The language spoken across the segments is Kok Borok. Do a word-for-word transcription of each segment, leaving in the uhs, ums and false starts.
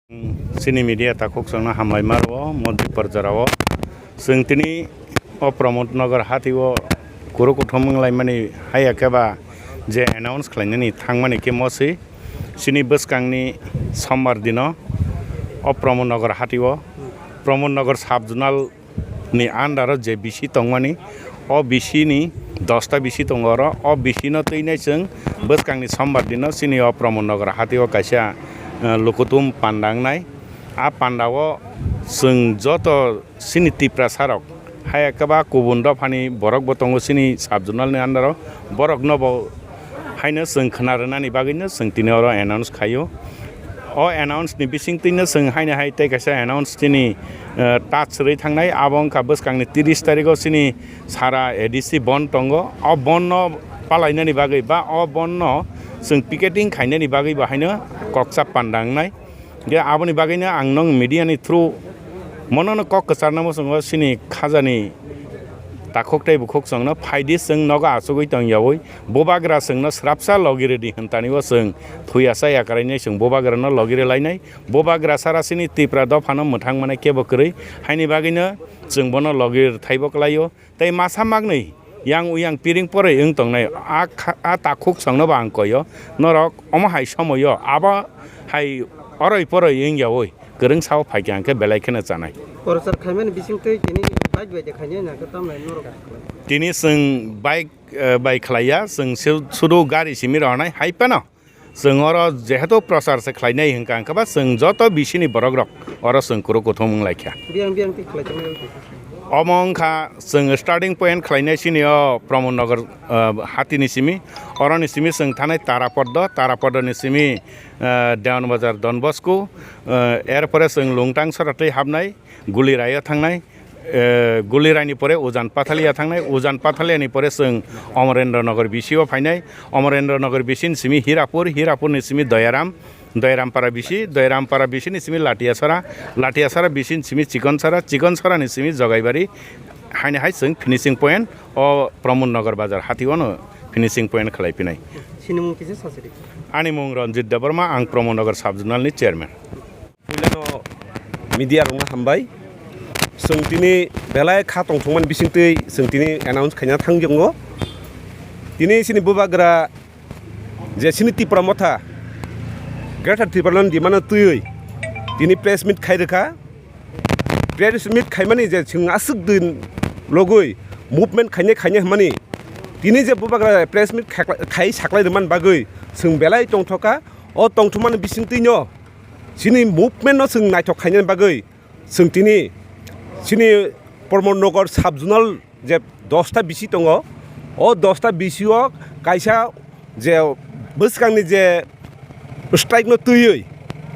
Chini media takhuk chwngno hamlaima rwo, Modi Parjara o. Chwng tini o Pramod Nagar hati o kuru kuthum wnglaimani haya khe ba je announce khlainani thangmani khe mosi chini bwskangni sombar dino o Pramod Nagar hati o, Pramod Nagar sub zonal ni under o je bisi tongmani, o bisi ni dosta bisi tongo oro, o bisi no twi nai chwng bwskangni sombar dino chini o Pramod Nagar hati o kaisa, eh, lukutum panda wngnai. A panda o chwng joto chini Tiprasa rok haya khe ba kubun dophani borok bo tongo chini sub zonal ni under o, borok no bo haino chwng khna rwnani bagwi no chwng tini oro announce khaio. O announce ni bising twi no chwng haino hai tei kaisa announce tini, eh, touch rwi thangnai, abo wngkha bwskangni tris tarikh o chini sara A D C bon tongo. O bon no palainani bagwi ba o bon no chwng picketing khainani bagwi bo haino koksa panda wngnai. Ge aboni bagwino ang nong media ni through mono no kok kwcharna muchungo chini khajani takhuk tei bukhuk chwngno phaidi chwng nogo achugwi tong yaui bubagra chwngno srapsa logi rwdi hwn tani o chwng thuya cha yakarainai chwng bubagra no logi rwlainai bubagra sara chini Tipra dophano mwthang mane kebo kwrwi haini bagwino chwng bono logi rwthaibo kwlaio. Tei masa maknwi yang uyang piring poroi wng tongnai, a kha-, a takhuk songno bo ang koio, norok omo hai somoio abo hai oroi poroi wng yaui kwrwng sao phaikhe ang khe belai kheno chanai. Prochar khaimani bisingtwi tini bike bai de khainai na khe tamnai norok? Tini chwng bike, eh, bai khlaiya, chwng se-, sudu gari simi rohornai hai phano. Chwng oro jehetu prochar se khlainai hwnkha, hwnkhe ba chwng joto bisini borok rok oro chwng kuru kuthum wng lai kha. Biyang biyang twi khlai tongnai wngkha. Omo wngkha chwng starting point khlainai chini o Pramod Nagar, ah, hatini simi, oroni simi chwng thanai Tarapoddo, Tarapoddo ni simi, ah, Dewan Bazar Don Bosco, ah, er pore chwng Lungtang sora twi hapnai, Guliraio thangnai, eh, Guliraini pore Ujan Pathalia thangnai, Ujan Pathalia ni pore chwng Amarendra Nagar bisi o phainai, Amarendra Nagar bisi ni simi Hirapur, Hirapur ni simi Doyaram, Doyaram para bisi, Doyaram para bisi ni simi Latiasara, Latiasara bisi ni simi Chikonsara, Chikonsara ni simi Jogaibari, haini hai chwng finishing point o Pramod Nagar bazar hati o no finishing point khlai phinai. Chini mung kisa sasiri. Ani mung Ranjit Debbarma, ang Pramod Nagar sub zonal ni chairman. Puilano media rokno hambai. Chwng tini belai kha tongthokmani bisingtwi chwng tini announce khaina thangjakgo. Tini chini bubagra je chini Tipra Motha, Greater Tipraland demand-no twiwi tini press meet khai rwkha. Press meet khaimani je chwng aswk din logwi movement khainai khainai hwnmani tini je bubagra press meet khakla-, khai saklai rwmani bagwi chwng belai tongthokha. O tongthokmani bisingtwino chini movement-no chwng naithok khainani bagwi chwng tini chini Pramod Nagar sub zonal je dosta bisi tongo, o dosta bisi o kaisa je bwskangni je strike-no twiwi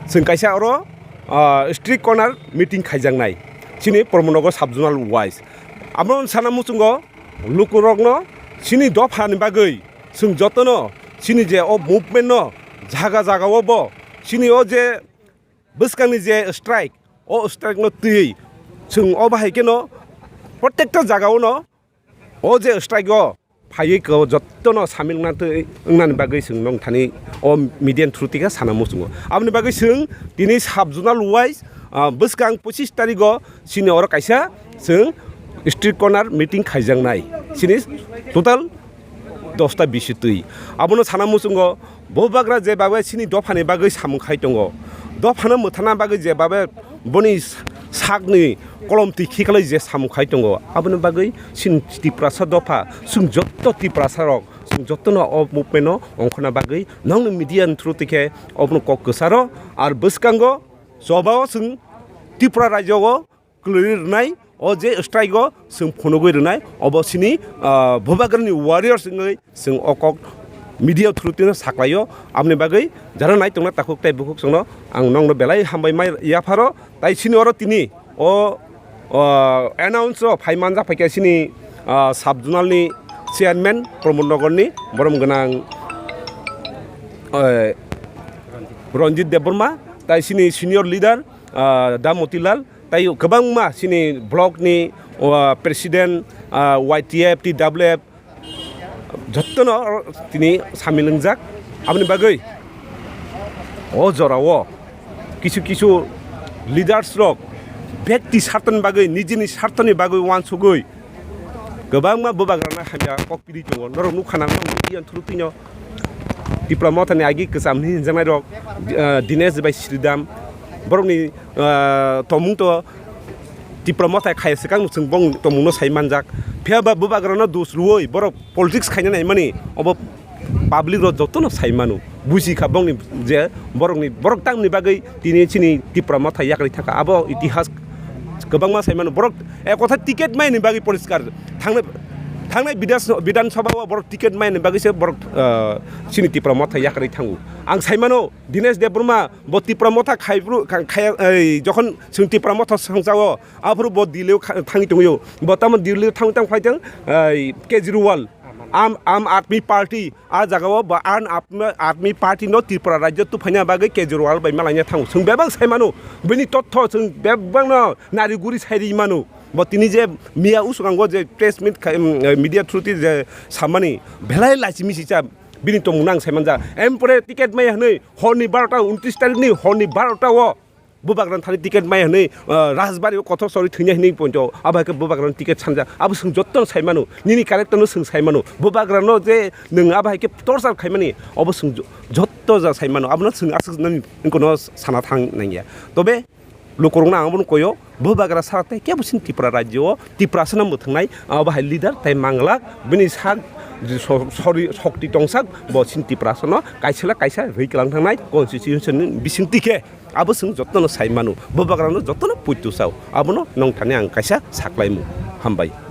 chwng kaisa oro, ah, street corner meeting khaijaknai chini Pramod Nagar sub zonal wise. Amo sana muchungo lukurokno chini dophani bagwi chwng jotono chini je o movement-no jaga jaga-o bo chini o je bwskangni je strike, o strike-no twiwi chwng o bahai kheno protekta jaga-o no o je strike-o phaiwi ko jottono samil wngna twi-, wngnani bagwi chwng nong thani o media ni through twi khe sana muchungo. Aboni bagwi chwng tini sub zonal wise, ah, bwskang pochis tarikh-o chini oro kaisa chwng street corner meeting khaijaknai. Chini total dosta bisi twi. Abono sana muchungo bubagra je bagwi chini dophani bagwi samung khai tongo. Dophano mwthana bagwi je bagwi boni sakni kolom twi khiklai je samung khai tongo. Aboni bagwi chini Tiprasa dopha, chwng jotto Tiprasa rok, chwng jottono o movement-no ongkhorna bagwi nongni media ni through twi khe obono kok kwcharo ar bwskango chobao chwng Tripura rajyo o kwlwi rwnai, o je strike o chwng phunugwi rwnai, obo chini, ah, Bubagrani warriors wngwi chwng o kok media through tino saklaio. Aboni bagwi jara nai tongna takhuk tei bukhuk chwngno ang nongno belai hambai mai yapharo. Tai chini oro tini o, o announce o phai manjak phaikha chini, ah, sub zonal ni chairman Pramod Nagar ni borom gwnang, eh, Ranjit Debbarma, tai chini senior leader, ah, Da Motilal, tai kwbangma chini block ni, o, president, ah, Y T F, T W F, jottono tini samil wngjak. Aboni bagwi o jorao Kisu kisu leaders rok bekti sartoni bagwi, nijini sartoni bagwi wansugwi kwbangma bubagrano hamya kok piri tongo. Norok nukha nang media through twino Tipra Mothani agi kwcham hinwi hinjaknai rok, ah, Dinesh bai Sridham, borokni, ah, tongmung to Tipra Motha khaya swkang chwng bong tongmungno sai manjak. Phiya ba bubagrano dos rwui borok politics khaina naimani obo public rok jotono sai mano. Buji kha bongni je borokni, borok tamni bagwi tini chini Tipra Motha yakarwi thangkha. Abo itihas kwbangma sai mano. Borok ek kotha ticket maini bagwi poriskar. Thangnai, thangnai Bidhan, Bidhan Sabha o borok ticket maini bagwi se borok, ah, chini Tipra Motha yakarwi thango. Ang sai mano Dinesh Debbarma bo Tipra Motha khai bru-, kha-, khaya, ei, jokhon chwng Tipra Motha songchao, aphuru bo Delhi o kha-, thangwi tongwi o. Bo tamo Delhi o thangwi tang phai tong, ei, Kejriwal, Aam, Aam Aadmi Party, a jaga o bo Aam Aadmi, Aadmi Party no Tripura rajyo tuphaina bagwi Kejriwal bai malaina thango. Chwng bebak sai mano, bini totho chwng bebak no nari guri sai ri mano. Bo tini je miya uskango je press meet khai, em, media through ti je samani belai lachi misi cha bini tongmung nang sai manja. Em pore ticket mai hwnwi horni barota, untrish tarikh ni horni barota o bubagrano thani ticket mai hwnwi, ah, Rajbari o kothok chori thwinai hwnwi poito. Abo hai khe bubagrano ticket sanja. Abo chwng jotto sai mano. Nini character no chwng sai mano. Bubagrano je nwng abo hai khe torture khaimani, obo chwng jo-, jotto ja sai mano. Abono chwng aswk nani wngkano sana thang nangya. Tobe lukurokno ang abono koyo, bubagra sara tei kebo chini Tripura rajyo o Tiprasano mwthwngnai, abo hai leader tei manglak bini sak so-, sori shokti tongsak bo chini Tiprasano kaisa le kaisa rwi kwlang thangnai constitution ni bisingtwi khe. Abo chwng jotono sai mano, bubagrano jotono puitu sao, abono nongthani ang kaisa saklaimung. Hambai.